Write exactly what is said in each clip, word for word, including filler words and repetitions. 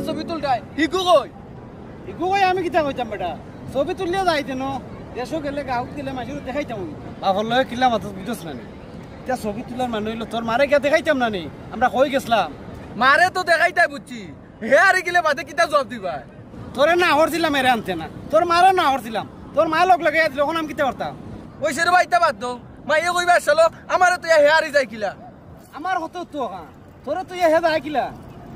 ছবি তুলরায়, হিগু কই? হিগু কই আমি কিতা কইতাম বেটা? ছবি তুললে যাইতে ন, দেশো গেলে গাউত গেলে মানষরে দেখাইতাম অইবো। বাফর লগে কিলা মাতস বুঝছস না নি? ইতা ছবি তুলার মানে অইলো তোর মারে গিয়া দেখাইতাম না নি? আমরা কই গেছলাম? মারে তো দেখাইতায় বুঝছি, হে আরি গেলে বাদে কিতা জুয়াপ দিবায়? তোরে না করছিলাম এরে আনতে না, তোর মারে না করছিলাম, তোর মায় লগ লাগাইয়া দিলো, অখন আমি কিতা করতাম? অইছে রে বা, ইতা বাদ দেও, মাইয়ে কইবা আসলো, আমারে তো ইয়া হে আরি যায় কিলা। আমার কত তো অখান, তোরে তো ইয়া হে যায় কিলা।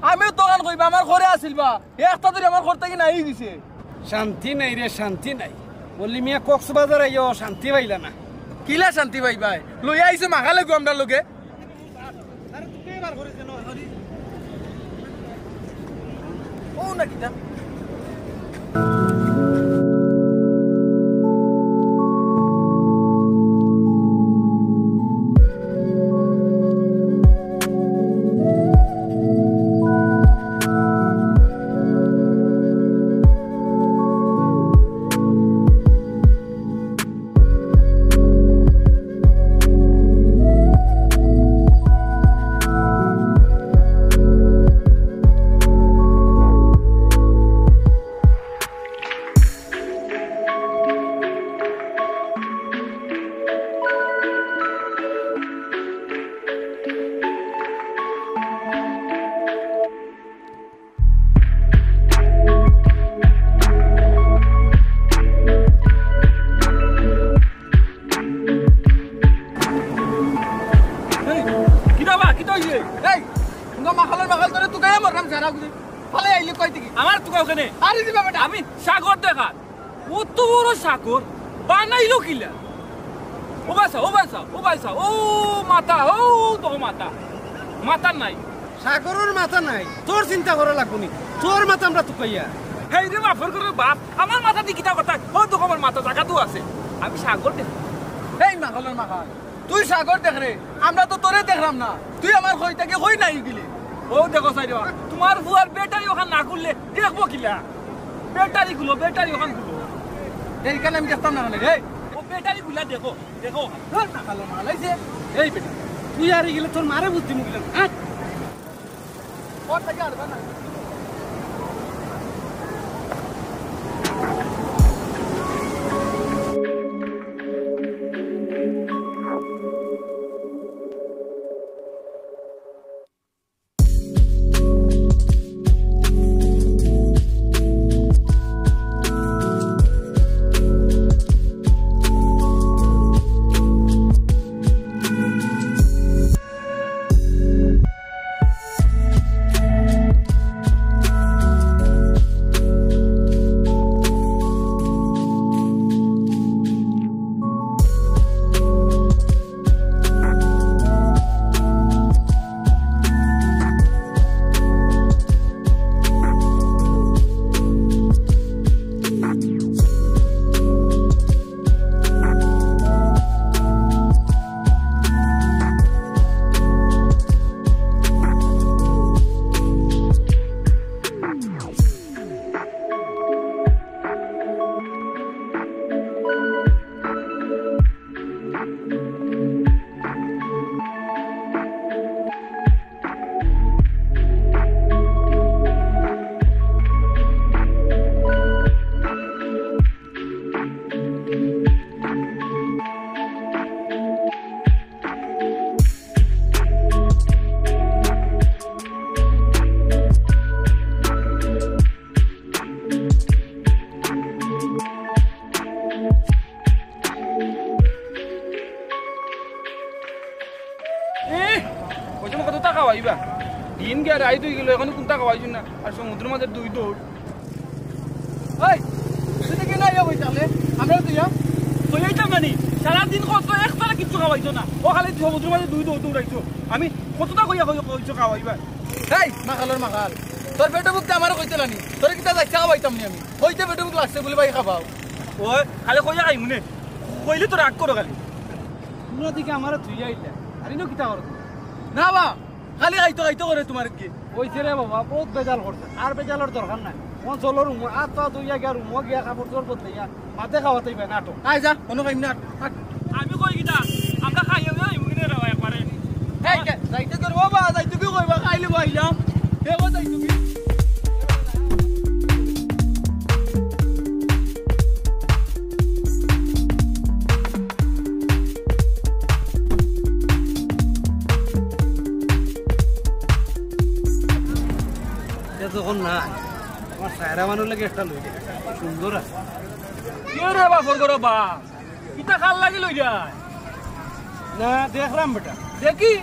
আমিও তো অখান কইবা, আমার ঘরে আছিল বা, হে একটা ধরি আমার ঘর থাকি নাই গেছে। শান্তি নাই রে, শান্তি নাই। মল্লি মিয়া কক্সবাজার আইও, শান্তি পাইলা না। কিলা শান্তি পাইবায়? লইয়া আইছো মাখাল গু আমরার লগে। আরে, তুই বার করে দে না, আরে। ও না কিতা? এই, কিতা বা, কিতা অইছে? এই, তুমরা মাখালর মাখাল ধরে তুকাইয়া মররাম সারা গুলি। ফালাই আইলে কই থাকি? আমার তুকাও কেনে? আরে দিবা বেটা। আমি সাগর দেখার। অত বড় সাগর বানাইলো কিলা? ও ভাইসাব, ও ভাইসাব, ও ভাইসাব, ও মাথা, ও দেখো মাথা। মাথা নাই। সাগরর মাথা নাই, তোর চিন্তা করা লাগবো নি, তোর মাথা আমরা তুকাইয়া। হেই রে বাফর ঘরর বাফ, আমার মাথাদি কিতা কথা? ও দেখো আমার মাথা জাগাত আছে। আমি সাগর দেখ। এই মাখালর মাখাল, তুই সাগর দেখরে, আমরা তো তোরে দেখরাম না। তুই আমার কই থাকি কই নাই গেলি? ও দেখো সাইডে, তুমার ফুয়ার ব্যাটারি অখান না খুললে দেখবো কিলা? ব্যাটারি খুলো, ব্যাটারি অখান খুলো। এইখানে আমি দেখতাম না কেনে রে? ও ব্যাটারি খুলা দেখো, দেখো। ধর না, কালো মাল আইছে। এই বেটা, তুই আরি গেলে তোর মারে বুদ্ধি মুখলে। হ্যাঁ? ওর থাকি আরবা না। এ, কইছলাম কততা খাওয়াইবা? দিন গিয়া রাইত অইগেলো, অখনো কুন্তা খাওয়াইছইন না। আর সমুদ্রর মাঝে দুই দৌড়। এই, তুই তো কিনা ইয়া কই তাহলে? আমরা তো ইয়া, তো এইটা মানি, সারা দিন কত একবারে কিচ্ছু খাওয়াইছো না। ও খালি সমুদ্রর মাঝে দুই দৌড় দৌড়াইছো। আমি কততা কইয়া কই, কইছো খাওয়াইবা? এই, মাখালর মাখাল, তোর পেটো ভুকতে আমারে কইতে নানি? তোরে কিতা যাইতে খাওয়াইতাম নি আমি? কইতে পেটো ভুক লাগছে বুলি ভাই খাবাও। ওই, খালি কইয়া খাইমু নে। কইলে তো রাগ করো খালি। তোমরা দিকে আমারে থুইয়া আইলা। আর ইনো কিতা করো তুমি? না বা, খালি খাইতো খাইতো করে তোমার কি? কইছে রে বাবা, বহুত বেজাল করছে। আর বেজালর দরকার নাই। মন চলো রুমো, আর তো দুইয়া গিয়া রুমো গিয়া কাপড় চোপড় বদলাইয়া। মাতে খাওয়াতেই পায় নাটক। আয় যা, কোনো কাম না। হাট। আমি কই কিতা? আমরা খাইয়া যাই, মুখে রে একবারে। এই কে, যাইতে তোর বাবা, যাইতে কি কইবা? খাইলে বইলাম। এ ও যাইতে কি? হ্যাঁ, আমার সায়রা মানুষ লাগে একটা লই দে, সুন্দর আছে। কি রে বাপর ঘরো বা, ইটা কার লাগি লই যায়? না, দেখলাম বেটা। দেখি।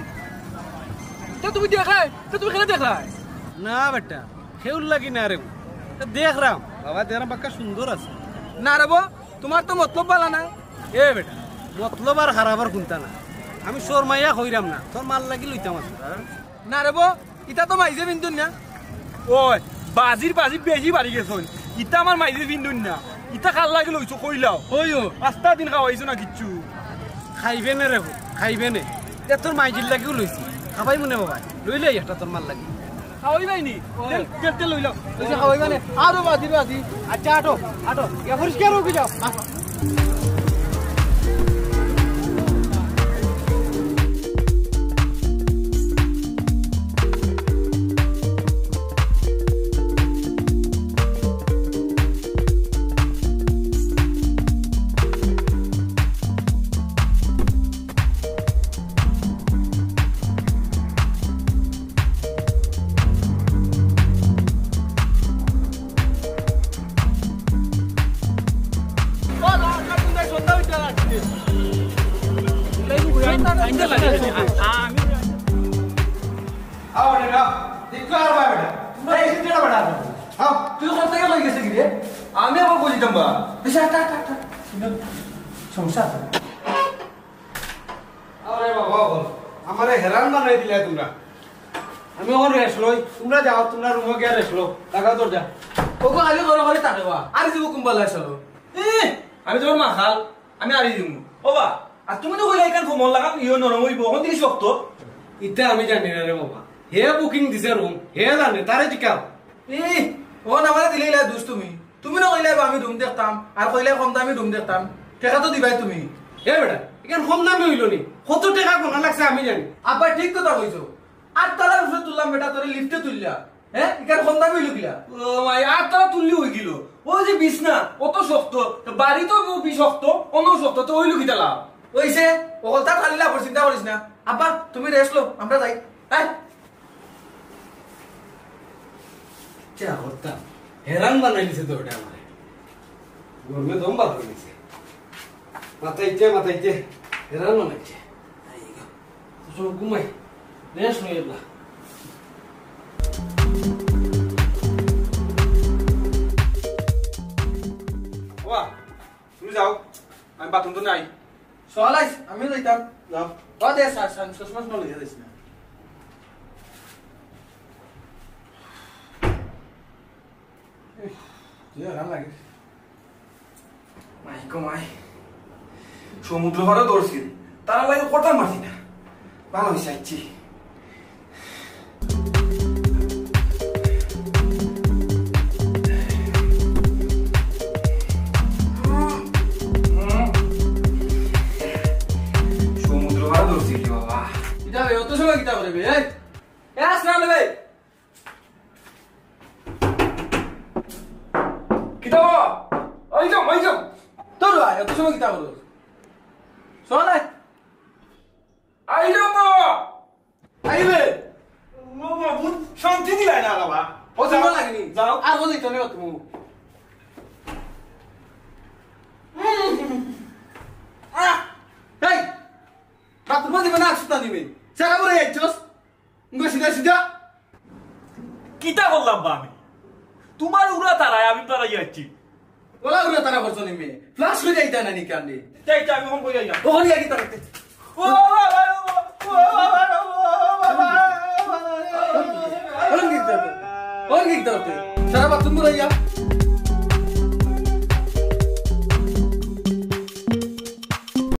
তো তুমি দেখায়, তো তুমি কেনে দেখায়? না বেটা, কেউর লাগি না রে। তো দেখলাম, বাবা দেখলাম বাক্কা সুন্দর আছে। না রে বো, তোমার তো মতলব বালা না। এ বেটা, মতলব আর খারাপ আর কুনতা না। আমি শরমাইয়া কইরাম না, তোর মার লাগি লইতাম আছে। না রে বো, ইতা তো মাইজে পিন্দুন না। ওই, বাজির বাজি বেশি বাড়ি গেছইন। ইতা আমার মাইজে পিন্দুন না। ইতা কার লাগি লইছো কইলাও? ওই ও। আস্তা দিন খাওয়াইছো না কিচ্ছু। খাইবে নে রে, খাইবে নে। এ তোর মাইজির লাগিও লইছি। খাবাই মনে বাবা। লইলে একটা তোর মার লাগি। খাওয়াই বাইনি? তেল, তেল, তেল লইলাও। ওই যে খাওয়াই মানে, আরো বাজি, বাজি। আচ্ছা, আটো, আটো। গিয়া পরিষ্কার হোক যাও। আও রে না, দেখো আর ভাই বেটা। তোমরা এই সিটটা বেটা। আও। তুই কোন থেকে লই গেছিস রে? আমি আবার কই দিতাম বা? বেশ, আট, আট, আট, আট। সমস্যা আছে। আরে বাবা, বাবা, আমারে হেরান বানাই দিলে তোমরা। আমি এখন রেস্ট লই, তোমরা যাও, তোমরা রুমো গিয়া রেস্ট লও। টাকা দরজা। ওগো, আগে ঘরে ঘরে থাকে বা। আর দিব কুম্বালা চলো। এ, আমি তোমার মাখাল, আমি আড়ি দিমু। ও বা, আর তুমি তো কইলা এখান কোমল লাগাম, ইয়ো নরম হইব, কোন দিকে শক্ত? ইতা আমি জানি না রে বাবা। হে বুকিং দিছে রুম, হে জানে, তারে জিকাও। এ, ও না মানে দিলে ইলা দুষ তুমি। তুমি না কইলা বা আমি রুম দেখতাম, আর কইলা কম দামি রুম দেখতাম। টাকা তো দিবাই তুমি। এ বেটা, এখান কম দামি হইল নি? কত টাকা গোনা লাগছে আমি জানি। আব্বা ঠিক কথা কইছো। আট তালার উপরে তুললাম বেটা, তোরে লিফটে তুললা। হ্যাঁ? ইকার কম দামি হইল কিলা? ও মাই, আট তালা তুললি হই গেল। ও যে বিছনা, অত শক্ত। তো বাড়ি তো বি শক্ত, অন্য শক্ত, তো হইল কিতা লাভ? ওইছে, ও কথা খালি লাভ, চিন্তা করিস না। আব্বা, তুমি রেস্ট লও, আমরা যাই। হ্যাঁ? চা করতাম। হেরান বানাই দিছে তো ওটা আমারে। গরমে দম বার করে দিছে। মাথাইতে, মাথাইতে। হেরান বানাইছে। চল ঘুমাই। রেস্ট লই না। বাবা, তুমি যাও। আমি বাথরুম তো নাই। চল আইস, আমিও যাইতাম। যাও। ও দে, স্যার, স্যার, চশমা টশমা লইয়া যাইস না। উফ, কি আরাম লাগে। মাই গো মাই। সমুদ্র পাড়ও ধরছিল। তারা লাগে কথা মারছি না। ভালো হইছে, আইছি। সমুদ্র পাড়ও ধরছিল রে বাবা। কিতা বে, অত সময় কিতা করে বে, এই? এ, আসলাম রে ভাই। কিতা বাবা? ওই যাও, ওই যাও। তোর ভাই, অত সময় কিতা করো? চল আয়। আই যাও বাবা। আইবে। বাবা, বহুত শান্তি দিলাই না বাবা। ও যাওয়া লাগেনি। যাও। আর ও দিত নেই তুমি। আহ! এই! বাথরুমে দিবে না, আসুতা দিবে। সারা বলে যাইছস। ইঙ্গো সিধা সিধা। কিতা করলাম বা আমি? তোমার উড়া তারায় আমি পালাই যাচ্ছি। ওলা উড়া তারা করছো নি মে? ফ্লাশ হয়ে যাইতা না নি কান্দে? যাই, যাই, আমি হম করে যাই না। ওখানে গিয়া কিতা করতে? ও বাবা, ও বাবা, ও বাবা, ও বাবা। ওখানে কিতা করতে? ওখানে কিতা করতে? সারা বাথরুম ঘুরাইয়া।